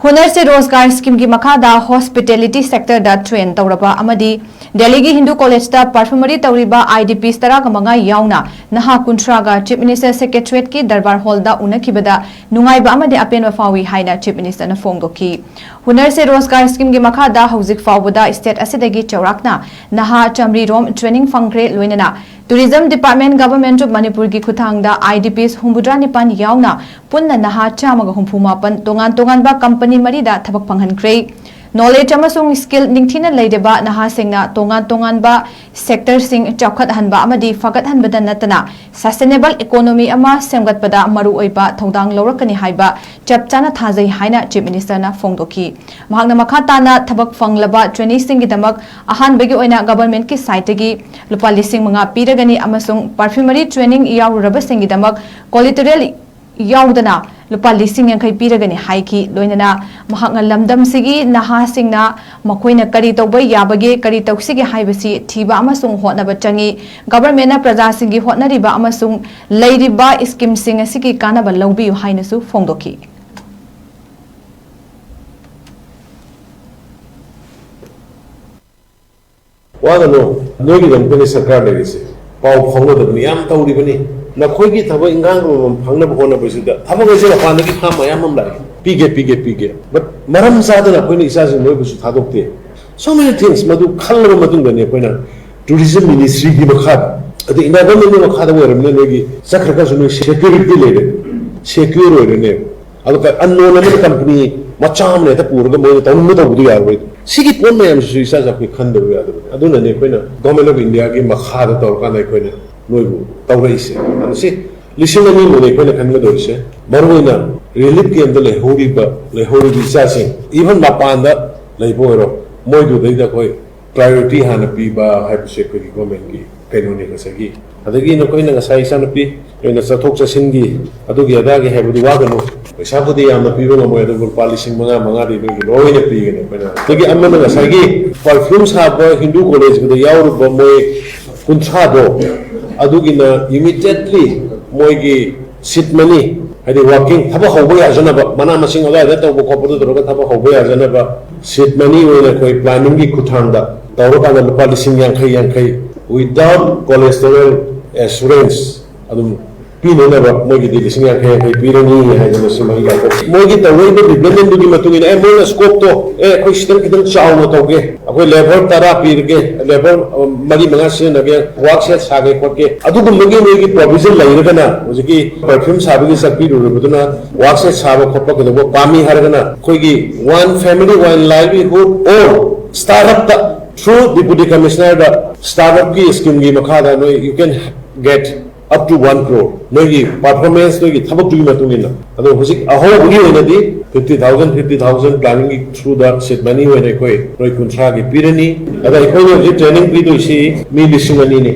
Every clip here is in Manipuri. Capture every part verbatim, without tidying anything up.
ꯍꯨꯅꯔ ꯁꯦ ꯔꯣꯖꯒꯥꯔ ꯁ꯭ꯀꯤꯝꯒꯤ ꯃꯈꯥꯗ ꯍꯣꯁꯄꯤꯇꯦꯂꯤꯇꯤ ꯁꯦꯛꯇꯔꯗ ꯇ꯭ꯔꯦꯟ ꯇꯧꯔꯕ ꯑꯃꯗꯤ ꯗꯦꯜꯂꯤꯒꯤ ꯍꯤꯟꯗꯨ ꯀꯣꯂꯦꯖꯇ ꯄꯔꯐ꯭ꯌꯨꯃꯔꯤ ꯇꯧꯔꯤꯕ ꯑꯥꯏ ꯗꯤ ꯄꯤꯁ ꯇꯔꯥꯒ ꯃꯉꯥ ꯌꯥꯎꯅ ꯅꯍꯥ ꯀꯨꯟꯊ꯭ꯔꯥꯒ ꯆꯤꯐ ꯃꯤꯅꯤꯁꯇꯔ ꯁꯦꯀ꯭ꯔꯦꯇꯔꯤꯌꯦꯠꯀꯤ ꯗꯔꯕꯥꯔ ꯍꯣꯜꯗ ꯎꯅꯈꯤꯕꯗ ꯅꯨꯡꯉꯥꯏꯕ ꯑꯃꯗꯤ ꯑꯄꯦꯟꯕ ꯐꯥꯎꯏ ꯍꯥꯏꯅ ꯆꯤꯐ ꯃꯤꯅꯤꯁꯇꯔꯅ ꯐꯣꯡꯗꯣꯛꯈꯤ꯫ ꯍꯨꯅꯔ ꯁꯦ ꯔꯣꯖꯒꯥꯔ ꯁ꯭ꯀꯤꯝꯒꯤ ꯃꯈꯥꯗ ꯍꯧꯖꯤꯛ ꯐꯥꯎꯕꯗ ꯁ꯭ꯇꯦꯠ ꯑꯁꯤꯗꯒꯤ ꯆꯥꯎꯔꯥꯛꯅ ꯅꯍꯥ ꯆꯥꯃꯔꯤ ꯔꯣꯝ ꯇ꯭ꯔꯦꯅꯤꯡ ꯐꯪꯈ꯭ꯔꯦ꯫ ꯂꯣꯏꯅꯅ ꯇꯨꯔꯤꯖꯝ ꯗꯤꯄꯥꯔꯠꯃꯦꯟ, ꯒꯚꯔꯟꯃꯦꯟꯠ ꯑꯣꯐ ꯃꯅꯤꯄꯨꯔꯒꯤ ꯈꯨꯠꯊꯥꯡꯗ ꯑꯥꯏ ꯗꯤ ꯄꯤꯁ ꯍꯨꯝꯐꯨꯇꯔꯥ ꯅꯤꯄꯥꯟ ꯌꯥꯎꯅ ꯄꯨꯟꯅ ꯅꯍꯥ ꯆꯥꯝꯃꯒ ꯍꯨꯝꯐꯨ ꯃꯥꯄꯟ ꯇꯣꯉꯥꯟ ꯇꯣꯉꯥꯟꯕ ꯀꯝꯄꯅꯤ ꯃꯔꯤꯗ ꯊꯕꯛ ꯐꯪꯍꯟꯈ꯭ꯔꯦ꯫ ꯅꯣꯂꯦꯖ ꯑꯃꯁꯨꯡ ꯁ꯭ꯀꯤꯜ ꯅꯤꯡꯊꯤꯅ ꯂꯩꯔꯕ ꯅꯍꯥꯁꯤꯡꯅ ꯇꯣꯉꯥꯟ ꯇꯣꯉꯥꯟꯕ ꯁꯦꯛꯇꯔꯁꯤꯡ ꯆꯥꯎꯈꯠꯍꯟꯕ ꯑꯃꯗꯤ ꯐꯒꯠꯍꯟꯕꯗ ꯅꯠꯇꯅ ꯁꯁꯇꯦꯅꯦꯕꯜ ꯏꯀꯣꯅꯣꯃꯤ ꯑꯃ ꯁꯦꯝꯒꯠꯄꯗ ꯃꯔꯨꯑꯣꯏꯕ ꯊꯧꯗꯥꯡ ꯂꯧꯔꯛꯀꯅꯤ ꯍꯥꯏꯕ ꯆꯞ ꯆꯥꯅ ꯊꯥꯖꯩ ꯍꯥꯏꯅ ꯆꯤꯐ ꯃꯤꯅꯤꯁꯇꯔꯅ ꯐꯣꯡꯗꯣꯛꯈꯤ꯫ ꯃꯍꯥꯛꯅ ꯃꯈꯥ ꯇꯥꯅ ꯊꯕꯛ ꯐꯪꯂꯕ ꯇ꯭ꯔꯦꯅꯤꯁꯤꯡꯒꯤꯗꯃꯛ ꯑꯍꯥꯟꯕꯒꯤ ꯑꯣꯏꯅ ꯒꯚꯔꯟꯃꯦꯟꯠꯀꯤ ꯁꯥꯏꯠꯇꯒꯤ ꯂꯨꯄꯥ ꯂꯤꯁꯤꯡ ꯃꯉꯥ ꯄꯤꯔꯒꯅꯤ ꯑꯃꯁꯨꯡ ꯄꯔꯐ꯭ꯌꯨꯃꯔꯤ ꯇ꯭ꯔꯦꯅꯤꯡ ꯌꯥꯎꯔꯨꯔꯕꯁꯤꯡꯒꯤꯗꯃꯛ ꯀꯣꯂꯤꯇꯔꯦꯜ ꯌꯥꯎꯗꯅ ꯂꯨꯄꯥ ꯂꯤꯁꯤꯡ ꯌꯥꯡꯈꯩ ꯄꯤꯔꯒꯅꯤ ꯍꯥꯏꯈꯤ꯫ ꯂꯣꯏꯅꯅ ꯃꯍꯥꯛꯅ ꯂꯝꯗꯝꯁꯤꯒꯤ ꯅꯍꯥꯁꯤꯡꯅ ꯃꯈꯣꯏꯅ ꯀꯔꯤ ꯇꯧꯕ ꯌꯥꯕꯒꯦ, ꯀꯔꯤ ꯇꯧꯁꯤꯒꯦ ꯍꯥꯏꯕꯁꯤ ꯊꯤꯕ ꯑꯃꯁꯨꯡ ꯍꯣꯠꯅꯕ ꯆꯪꯏ꯫ ꯒꯚꯔꯟꯃꯦꯟꯠꯅ ꯄ꯭ꯔꯖꯥꯁꯤꯡꯒꯤ ꯍꯣꯠꯅꯔꯤꯕ ꯑꯃꯁꯨꯡ ꯂꯩꯔꯤꯕ ꯁ꯭ꯀꯤꯝꯁꯤꯡ ꯑꯁꯤꯒꯤ ꯀꯥꯟꯅꯕ ꯂꯧꯕꯤꯌꯨ ꯍꯥꯏꯅꯁꯨ ꯐꯣꯡꯗꯣꯛꯈꯤ꯫ ꯋꯥꯒꯅꯨ, ꯅꯣꯏꯒꯤꯗꯃꯛꯇꯅꯤ ꯁꯔꯀꯥꯔ ꯂꯩꯔꯤꯁꯦ꯫ ꯄꯥꯎ ꯐꯥꯎꯅꯗꯕ ꯃꯌꯥꯝ ꯇꯧꯔꯤꯕꯅꯤ꯫ ꯅꯈꯣꯏꯒꯤ ꯊꯕꯛ ꯏꯪꯈꯥꯡ ꯑꯃꯃꯝ ꯐꯪꯅꯕ ꯍꯣꯠꯅꯕꯁꯤꯗ ꯊꯕꯛ ꯑꯁꯦ ꯃꯄꯥꯟꯗꯒꯤ ꯐꯥꯝ ꯃꯌꯥꯝ ꯑꯃ ꯂꯥꯛꯏ꯫ ꯄꯤꯒꯦ, ꯄꯤꯒꯦ, ꯄꯤꯒꯦ꯫ But ꯃꯔꯝ ꯆꯥꯗꯅ ꯑꯩꯈꯣꯏꯅ ꯏꯆꯥꯁꯤꯡ ꯅꯣꯏꯕꯨꯁꯨ ꯊꯥꯗꯣꯛꯇꯦ꯫ So many things, ꯃꯗꯨ ꯈꯜꯂꯕ ꯃꯇꯨꯡꯗꯅꯤ ꯑꯩꯈꯣꯏꯅ ꯇꯨꯔꯤꯖꯝ ꯃꯤꯅꯤꯁꯇ꯭ꯔꯤꯒꯤ ꯃꯈꯥꯗ, ꯑꯗꯩ ꯏꯟꯗꯤꯌꯥ ꯒꯚꯔꯟꯃꯦꯟꯠꯀꯤ ꯃꯈꯥꯗ ꯑꯣꯏꯔꯕꯅꯤꯅ ꯅꯣꯏꯒꯤ ꯆꯠꯈ꯭ꯔꯒꯁꯨ ꯅꯣꯏ ꯁꯦꯀ꯭ꯌꯨꯔꯤꯇꯤ ꯂꯩꯔꯦ, ꯁꯦꯀ꯭ꯌꯨꯔ ꯑꯣꯏꯔꯅꯦꯕ꯫ ꯑꯗꯨꯒ ꯑꯟꯅꯣꯟ ꯑꯃꯅ ꯀꯝꯄꯅꯤ ꯃꯆꯥ ꯑꯃꯅ ꯍꯦꯛꯇ ꯄꯨꯔꯒ ꯃꯣꯏꯅ ꯇꯧꯅꯤꯡꯕ ꯇꯧꯕꯗꯨ ꯌꯥꯔꯣꯏ꯫ ꯁꯤꯒꯤ ꯄꯣꯠ ꯃꯌꯥꯝꯁꯤꯁꯨ ꯏꯆꯥꯁꯦ ꯑꯩꯈꯣꯏ ꯈꯟꯗꯕ ꯌꯥꯗꯕꯅꯤ꯫ ꯑꯗꯨꯅꯅꯤ ꯑꯩꯈꯣꯏꯅ ꯒꯣꯔꯃꯦꯟ ꯑꯣꯐ ꯏꯟꯗꯤꯌꯥꯒꯤ ꯃꯈꯥꯗ ꯇꯧꯔꯀꯥꯟꯗ ꯑꯩꯈꯣꯏꯅ ꯅꯣꯏꯕꯨ ꯇꯧꯔꯛꯏꯁꯦ꯫ ꯑꯗꯨ ꯁꯤ ꯂꯤꯁꯤꯡ ꯑꯅꯤꯃꯨꯛꯅꯤ ꯑꯩꯈꯣꯏꯅ ꯈꯟꯒꯗꯧꯔꯤꯁꯦ꯫ ꯃꯔꯨꯑꯣꯏꯅ ꯔꯤꯂꯤꯐ ꯀꯦꯝꯞꯇ ꯂꯩꯍꯧꯔꯤꯕ, ꯂꯩꯍꯧꯔꯤꯕ ꯏꯆꯥꯁꯤꯡ, ꯏꯚꯟ ꯃꯄꯥꯟꯗ ꯂꯩꯕ ꯑꯣꯏꯔꯣ, ꯃꯣꯏꯗꯨꯗꯩꯗ ꯑꯩꯈꯣꯏ ꯄ꯭ꯔꯥꯏꯌꯣꯔꯤꯇꯤ ꯍꯥꯟꯅ ꯄꯤꯕ ꯍꯥꯏꯕꯁꯦ ꯑꯩꯈꯣꯏꯒꯤ ꯒꯣꯔꯃꯦꯟꯒꯤ ꯀꯩꯅꯣꯅꯤ ꯉꯁꯥꯏꯒꯤ꯫ ꯑꯗꯒꯤ ꯅꯈꯣꯏꯅ ꯉꯁꯥꯏ ꯏꯆꯥꯅꯨꯄꯤ, ꯅꯣꯏꯅ ꯆꯠꯊꯣꯛ ꯆꯠꯁꯤꯟꯒꯤ ꯑꯗꯨꯒꯤ ꯑꯗꯥꯒꯤ ꯍꯥꯏꯕꯗꯨ ꯋꯥꯒꯅꯨ꯫ ꯄꯩꯁꯥꯕꯨꯗꯤ ꯌꯥꯝꯅ ꯄꯤꯕ ꯉꯝꯃꯣꯏ, ꯑꯗꯨꯕꯨ ꯂꯨꯄꯥ ꯂꯤꯁꯤꯡ ꯃꯉꯥ, ꯃꯉꯥꯗꯤ ꯅꯣꯏꯒꯤ ꯂꯣꯏꯅ ꯄꯤꯒꯅꯤ ꯑꯩꯈꯣꯏꯅ꯫ ꯑꯗꯒꯤ ꯑꯃꯅ ꯉꯁꯥꯏꯒꯤ ꯄꯔꯐ꯭ꯌꯨꯝ ꯁꯥꯕ ꯍꯤꯟꯗꯨ ꯀꯣꯂꯦꯖꯀꯤꯗ ꯌꯥꯎꯔꯨꯕ ꯃꯣꯏ ꯀꯨꯟꯊ꯭ꯔꯥꯗꯣ, ꯑꯗꯨꯒꯤꯅ ꯏꯃꯤꯗꯤꯌꯦꯠꯂꯤ ꯃꯣꯏꯒꯤ ꯁꯤꯠ ꯃꯅꯤ ꯍꯥꯏꯗꯤ ꯋꯥꯔꯀꯤꯡ, ꯊꯕꯛ ꯍꯧꯕ ꯌꯥꯖꯅꯕ, ꯃꯅꯥ ꯃꯁꯤꯡ ꯑꯗꯨꯋꯥꯏꯗ ꯇꯧꯕ ꯈꯣꯠꯄꯗꯨ ꯇꯧꯔꯒ ꯊꯕꯛ ꯍꯧꯕ ꯌꯥꯖꯅꯕ seed money ꯑꯣꯏꯅ ꯑꯩꯈꯣꯏ planningꯒꯤ ꯈꯨꯠꯊꯥꯡꯗ ꯇꯧꯔꯀꯥꯟꯗ ꯂꯨꯄꯥ ꯂꯤꯁꯤꯡ ꯌꯥꯡꯈꯩ ꯌꯥꯡꯈꯩ, without collateral assurance, ꯑꯗꯨꯝ ꯄꯤꯅꯅꯕ ꯃꯣꯏꯒꯤꯗꯤ ꯂꯤꯁꯤꯡ ꯌꯥꯡꯈꯩ ꯌꯥꯡꯈꯩ ꯄꯤꯔꯅꯤ ꯍꯥꯏꯗꯅ ꯁꯤ ꯃꯍꯩ ꯌꯥꯎꯊꯣꯛꯈꯤ꯫ ꯃꯣꯏꯒꯤ ꯇꯧꯔꯛꯏꯕ developmentꯗꯨꯒꯤ ꯃꯇꯨꯡ ꯏꯟꯅ, ꯑꯦ, ꯃꯣꯏꯅ scopeꯇꯣ, ꯑꯦ, ꯑꯩꯈꯣꯏ ꯁꯤꯗꯪ ꯈꯤꯇꯪ ꯆꯥꯎꯅ ꯇꯧꯒꯦ, ꯑꯩꯈꯣꯏ labour ꯇꯔꯥ ꯄꯤꯔꯒꯦ, labour, ꯑ, ꯃꯔꯤ ꯃꯉꯥ ꯁꯤꯖꯤꯟꯅꯒꯦ, work shed ꯁꯥꯒꯦ ꯈꯣꯠꯀꯦ, ꯑꯗꯨꯒꯨꯝꯕꯒꯤ ꯅꯣꯏꯒꯤ provision ꯂꯩꯔꯒꯅ, ꯍꯧꯖꯤꯛꯀꯤ perfume ꯁꯥꯕꯒꯤ ꯆꯠꯄꯤꯔꯨꯔꯕꯗꯨꯅ work shed ꯁꯥꯕ ꯈꯣꯠꯄ ꯀꯩꯗꯧꯕ ꯄꯥꯝꯃꯤ ꯍꯥꯏꯔꯒꯅ, ꯑꯩꯈꯣꯏꯒꯤ One Family One Livelihood or startupꯇ through Deputy Commissionerꯗ startupꯀꯤ schemeꯒꯤ ꯃꯈꯥꯗ ꯅꯣꯏ you can get up to one crore, ꯅꯣꯏꯒꯤ performance, ꯅꯣꯏꯒꯤ ꯊꯕꯛꯇꯨꯒꯤ ꯃꯇꯨꯡ ꯏꯟꯅ꯫ ꯑꯗꯣ ꯍꯧꯖꯤꯛ ꯑꯍꯧꯕꯒꯤ ꯑꯣꯏꯅꯗꯤ fifty thousand, fifty thousand planningꯒꯤ throughꯗ seed money ꯑꯣꯏꯅ ꯑꯩꯈꯣꯏ ꯅꯣꯏ ꯀꯨꯟꯊ꯭ꯔꯥꯒꯤ ꯄꯤꯔꯅꯤ꯫ ꯑꯗ ꯑꯩꯈꯣꯏꯅ ꯍꯧꯖꯤꯛ training ꯄꯤꯗꯣꯏꯁꯤ ꯃꯤ ꯂꯤꯁꯤꯡ ꯑꯅꯤꯅꯤ꯫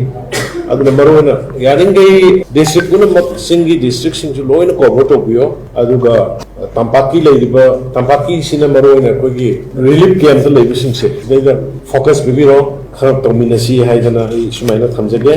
ꯑꯗꯨꯅ ꯃꯔꯨꯑꯣꯏꯅ ꯌꯥꯔꯤꯈꯩ district ꯄꯨꯝꯅꯃꯛ, ꯆꯤꯡꯒꯤ districtꯁꯤꯡꯁꯨ ꯂꯣꯏꯅ cover ꯇꯧꯕꯤꯌꯣ꯫ ꯑꯗꯨꯒ ꯇꯝꯄꯥꯛꯀꯤ ꯂꯩꯔꯤꯕ, ꯇꯝꯄꯥꯛꯀꯤꯁꯤꯅ ꯃꯔꯨꯑꯣꯏꯅ ꯑꯩꯈꯣꯏꯒꯤ relief campꯇ ꯂꯩꯕꯁꯤꯡꯁꯦ ꯁꯤꯗꯩꯗ focus ꯄꯤꯕꯤꯔꯣ, ꯈꯔ ꯇꯧꯃꯤꯟꯅꯁꯤ ꯍꯥꯏꯗꯅ ꯑꯩ ꯁꯨꯃꯥꯏꯅ ꯊꯝꯖꯒꯦ꯫